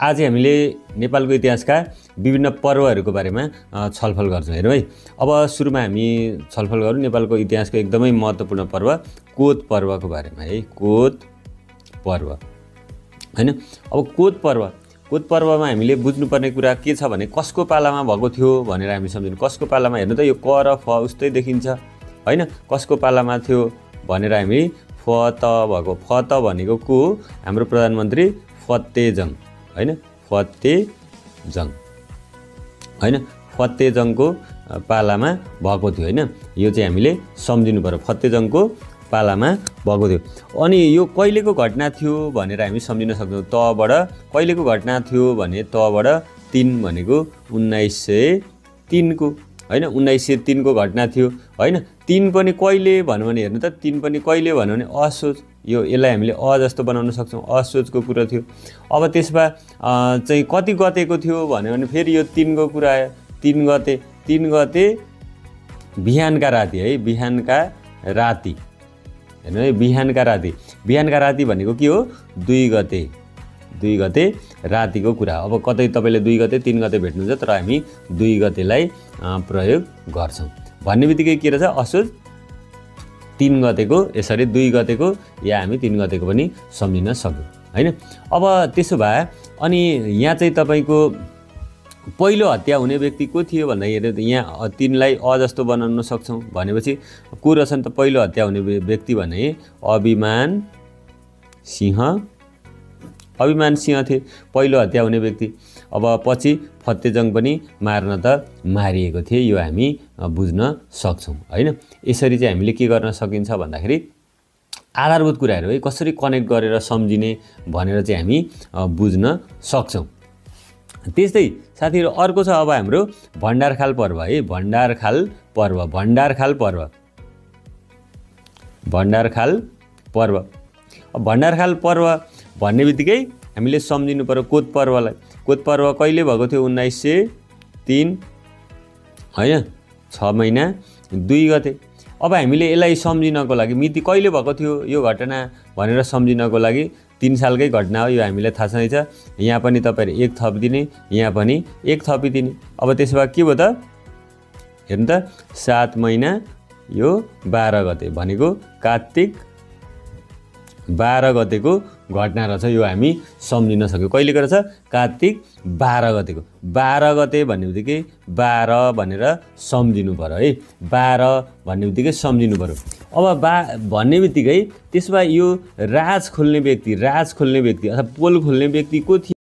आज हामीले नेपालको इतिहासका विभिन्न पर्वहरूको बारेमा छलफल गर्छौँ। हेरौँ है, अब सुरुमा हामी छलफल गरौँ नेपालको इतिहासको एकदमै महत्त्वपूर्ण पर्व कोत पर्वको बारेमा है। कोत पर्व हैन। अब कोत पर्वमा हामीले बुझ्नुपर्ने कुरा के छ भने कसको पालामा भएको थियो भनेर हामी सम्झिनु। कसको पालामा, हेर्नु त यो क र फ उस्तै देखिन्छ हैन। कसको पालामा थियो भनेर हामी फ त भएको, फ त भनेको को, हाम्रो प्रधानमन्त्री फतेजङ हैन, फतेजङ हैन, फतेजङको पालामा भएको थियो हैन। यो चाहिँ हामीले सम्झिनु पर्यो, फतेजङको पालामा भएको थियो। अनि यो कहिलेको घटना थियो भनेर हामी सम्झिन सक्छौँ। तबाट कहिलेको घटना थियो भने तबाट 3 भनेको 1903 को हैन, 1903 को घटना थियो हैन। 3 पनि कहिले भन्नु भने, हेर्नु त 3 पनि कहिले भन्नु भने असोज, यसलाई हामीले अ जस्तो बनाउन सक्छौँ, असोजको कुरा थियो। अब त्यसमा चाहिँ कति गतेको थियो भन्यो भने फेरि यो 3 को कुरा आयो। 3 गते बिहानका राति है, बिहानका राति हेर्नु है, बिहानका राति भनेको के हो, 2 गते रातिको कुरा। अब कतै तपाईँले 2 गते 3 गते भेट्नुहुन्छ, तर हामी 2 गतेलाई प्रयोग गर्छौँ भन्ने बित्तिकै के रहेछ, असोज 3 गतेको, यसरी 2 गतेको या हामी 3 गतेको पनि सम्झिन सक्यौँ हैन। अब त्यसो भए अनि यहाँ चाहिँ तपाईँको पहिलो हत्या हुने व्यक्ति को थियो भन्दाखेरि यहाँ 3 लाई अ जस्तो बनाउन सक्छौँ भनेपछि को रहेछन् त पहिलो हत्या हुने व्यक्ति भने अभिमान सिंह थिए पहिलो हत्या हुने व्यक्ति। अब पछि फतेजङ पनि मार्न त मारिएको थिए, यो हामी बुझ्न सक्छौँ हैन। यसरी चाहिँ हामीले के गर्न सकिन्छ भन्दाखेरि आधारभूत कुराहरू है कसरी कनेक्ट गरेर सम्झिने भनेर चाहिँ हामी बुझ्न सक्छौँ। त्यस्तै साथीहरू अर्को छ अब हाम्रो भण्डारखाल पर्व है। भण्डारखाल पर्व भन्ने बित्तिकै हामीले सम्झिनु पर्यो कोत पर्वलाई। कोत पर्व कहिले भएको थियो, 1903 हैन, 6 महिना 2 गते। अब हामीले यसलाई सम्झिनको लागि मिति कहिले भएको थियो यो घटना भनेर सम्झिनको लागि 3 सालकै घटना हो, यो हामीलाई थाहा छैछ। यहाँ पनि तपाईँहरू 1 थपिदिने, यहाँ पनि 1 थपिदिने। अब त्यसो भए के भयो त, हेर्नु त 7 महिना यो 12 गते भनेको कार्तिक 12 गतेको घटना रहेछ, यो हामी सम्झिन सक्यौँ। कहिलेको रहेछ, कार्तिक 12 गतेको। 12 गते भन्ने बित्तिकै 12 भनेर सम्झिनु पर्यो है, 12 भन्ने बित्तिकै सम्झिनु पर्यो। अब भन्ने बित्तिकै त्यसो भए यो राज खोल्ने व्यक्ति अथवा पोल खोल्ने व्यक्ति को थियो